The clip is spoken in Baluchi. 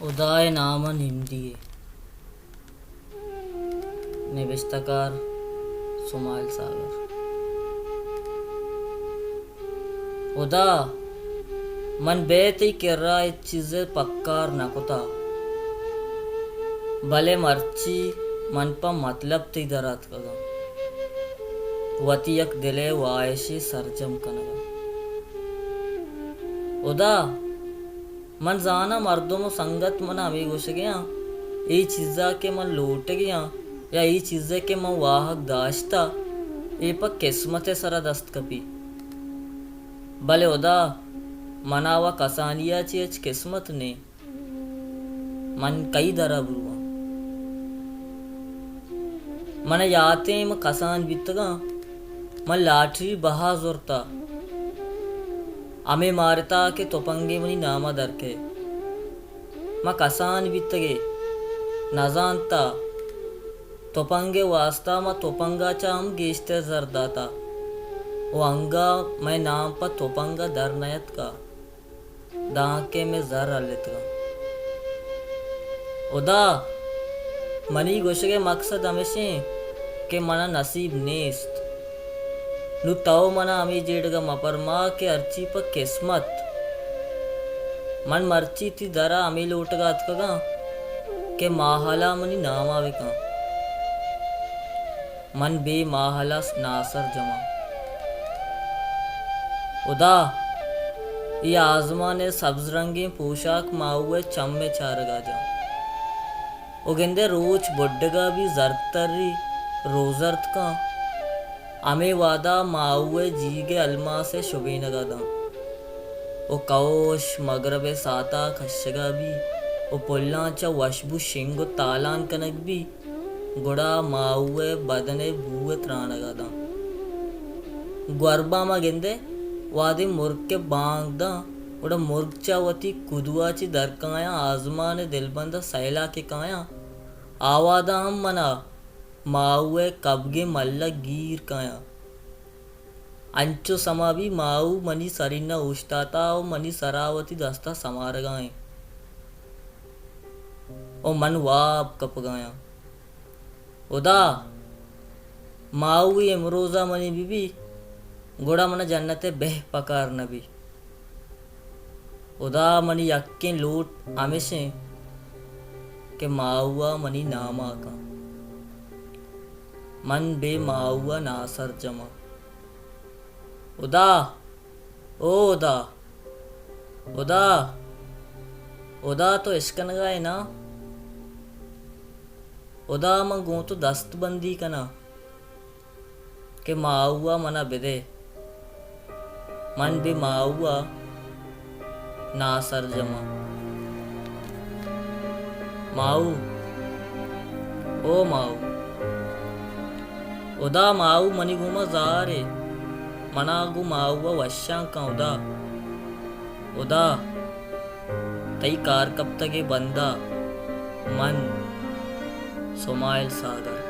ہدا ءِ نام ءَ نمدی یے۔ نبشتہ کار سمائل ساگر۔ ہدا، من بے تئی کرا ہچ چیزے پکار نہ کتا، بلے مرچی من پہ مطلب تئی در اتکگاں، وتی یک دل ءِ واہشے سرجم کنگا۔ ہدا، من زاناں مردم و سنگت من ءَ ہمے گوشگے آں، اے چیزا کہ من لوٹگے آں یا اے چیزے کہ من واہگ داشتہ، اے پہ قسمت ءِ سرا دست کپی۔ بلے ہدا، منا و کسانی ءَ چہ ہچ قسمت نے۔ من کئی درا برواں؟ من یاتیں من کسان بیتگاں، من لاٹری بہا زرتا، ہمے مارتا کہ تپنگے منی ناما در کئے۔ من کسان بیتگے، نزانتا، تپنگے واستا من تپنگا چہ ہم گیشتر زر داتا و انگا مئے نام پہ تپنگا در نیتکا۔ دانکہ مئے زر ہلتگاں۔ ہدا، منی گوشگ ءِ مقصد ہمیش انت کہ منا نصیب نیست۔ نوں تو منا ہمے جیڑگ ءَ مپرما کہ ہرچی پہ قسمت۔ من مرچی تئی در ءَ ہمے لوٹگ ءَ اتکگاں کہ ماہلا منی نام ءَ بکن۔ من بے ماہلا ناسرجماں۔ ہدا، اے آزمان ءِ سبز رنگیں پوشاک ماہو ءِ چم ءِ چارگ ءَ جاں۔ و گندے روچ بڈگ ءَ بی، زرد تری روزرد کن۔ ہمے وہدا ماہو ءِ جیگ ءِ الماس ءِ شبینگ ءَ داں۔ و کئوش مگرب ءِ ساعتا کشگ ءَ بی و پلاں چہ وشبو شنگ و تالان کنگ بی۔ گڑا ماہو ءِ بدن ءِ بو ءِ ترانگ ءَ داں۔ گورباں ما گندئے، وہدے مرگ ءِ بانگ داں، گڑا مرگ چہ وتی کدو ءَ چہ در کایاں، آزمان ءِ دلبند ءَ سیل ءَ کہ کایاں، آ وہدا ہم منا ماہو ءِ کبگیں ملگ گیر کایاں۔ انچو سما بی ماہو منی سرین ءَ اوشتاتا و منی سرا وتی دستا سمارگا انت و من واب کپگایاں۔ ہدا، ماہو اے امروزا منی بہ بی، گڑا منا جنت ءِ بہ پکار نہ بی۔ ہدا، منی یکیں لوٹ ہمیش انت کہ ماہو ءَ منی نام ءَ کن۔ من بے ماہو ءَ ناسرجم آں۔ ہدا! او ہدا! ہدا! ہدا، تو اشکنگا ئے نا؟ ہدا، من گوں تو دست بندی کناں کہ ماہو ءَ منا بدے۔ من بے ماہو ءَ ناسرجم آں۔ ماہو، او ماہو، ہدا، ماہو، منی گوما زار ئے، منا گوں ماہو ءَ وشاں کن، ہدا، ہدا، تئی کار کپتگیں بندہ، من، سمائل ساگر۔